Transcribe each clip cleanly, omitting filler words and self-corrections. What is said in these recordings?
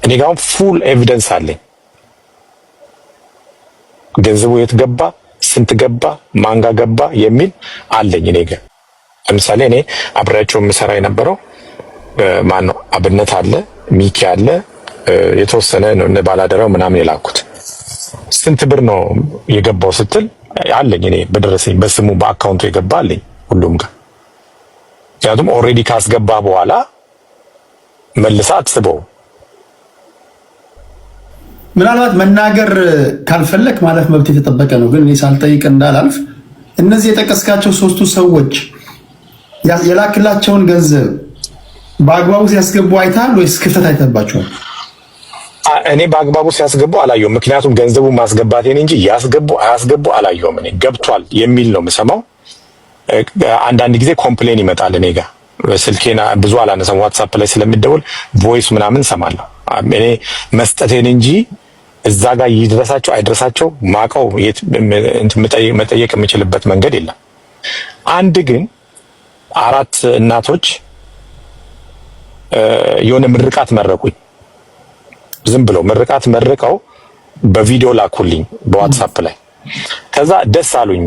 እኔ ጋር አሁን full evidence አለኝ። ገንዘቡ የት ገባ፣ ስንት ገባ፣ ማን ጋ ገባ የሚል አለኝ እኔ ጋር። ለምሳሌ እኔ አብሬያቸው የምሰራ የነበረው ማን ነው? አብነት አለ፣ ሚኪ አለ፣ የተወሰነ ነው እነ ባላደራው ምናምን የላኩት። ስንት ብር ነው የገባው ስትል አለኝ እኔ በደረሰኝ በስሙ በ account ኡ የገባ አለኝ ሁሉም ጋር። ምክንያቱም already ካስገባ በኋላ መልሳ አትስበው። ምናልባት መናገር ካልፈለክ ማለፍ መብት የተጠበቀ ነው። ግን እኔ ሳልጠይቅ እንዳላልፍ፣ እነዚህ የጠቀስካቸው ሶስቱ ሰዎች የላክላቸውን ገንዘብ በአግባቡ ሲያስገቡ አይተሃል ወይስ ክፍተት አይተባቸዋል? እኔ በአግባቡ ሲያስገቡ አላየሁም። ምክንያቱም ገንዘቡ ማስገባቴን እንጂ ያስገቡ አያስገቡ አላየሁም። እኔ ገብቷል የሚል ነው የምሰማው። አንዳንድ ጊዜ complain ይመጣል እኔ ጋር። ስልኬን ብዙ አላነሳም፣ WhatsApp ላይ ስለሚደውል voice ምናምን ሰማለሁ። እኔ መስጠቴን እንጂ እዛ ጋር ይድረሳቸው አይድረሳቸው ማቀው መጠየቅ የምችልበት መንገድ የለም። አንድ ግን አራት እናቶች የሆነ ምርቃት መረቁኝ። ዝም ብለው ምርቃት መርቀው በቪዲዮ ላኩልኝ በ WhatsApp ላይ። ከዛ ደስ አሉኝ።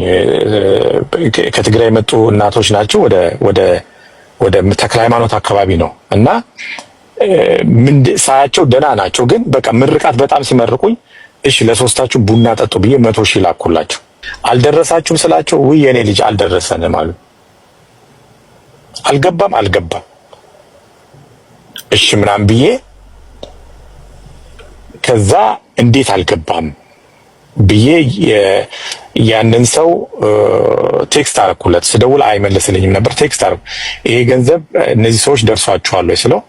ከትግራይ የመጡ እናቶች ናቸው። ወደ ተክለ ሃይማኖት አካባቢ ነው እና ምን ሳያቸው ደህና ናቸው። ግን በቃ ምርቃት በጣም ሲመርቁኝ እሺ ለሶስታችሁ ቡና ጠጡ ብዬ 100,000 ላኩላቸው። አልደረሳችሁም ስላቸው ውይ የኔ ልጅ አልደረሰንም አሉ። አልገባም አልገባም እሺ ምናምን ብዬ፣ ከዛ እንዴት አልገባም ብዬ ያንን ሰው text አደረኩለት። ስደውል አይመልስልኝም ነበር። Text አደረኩ። ይሄ ገንዘብ እነዚህ ሰዎች ደርሷቸዋል ወይ ስለው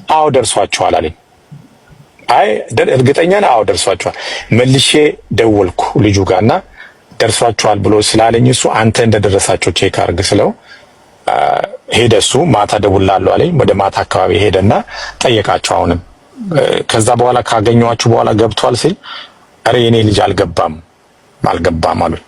አዎ ደርሷቸዋል አለኝ። አይ እርግጠኛ ነህ? አዎ ደርሷቸዋል። መልሼ ደወልኩ ልጁ ጋርና ደርሷቸዋል ብሎ ስላለኝ እሱ አንተ እንደደረሳቸው check አድርግ ስለው ሄደ። እሱ ማታ ደውላለሁ አለኝ። ወደ ማታ አካባቢ ሄደና ጠየቃቸው። አሁንም ከዛ በኋላ ካገኘኋችሁ በኋላ ገብቷል ሲል ኧረ የኔ ልጅ አልገባም አልገባም አሉኝ።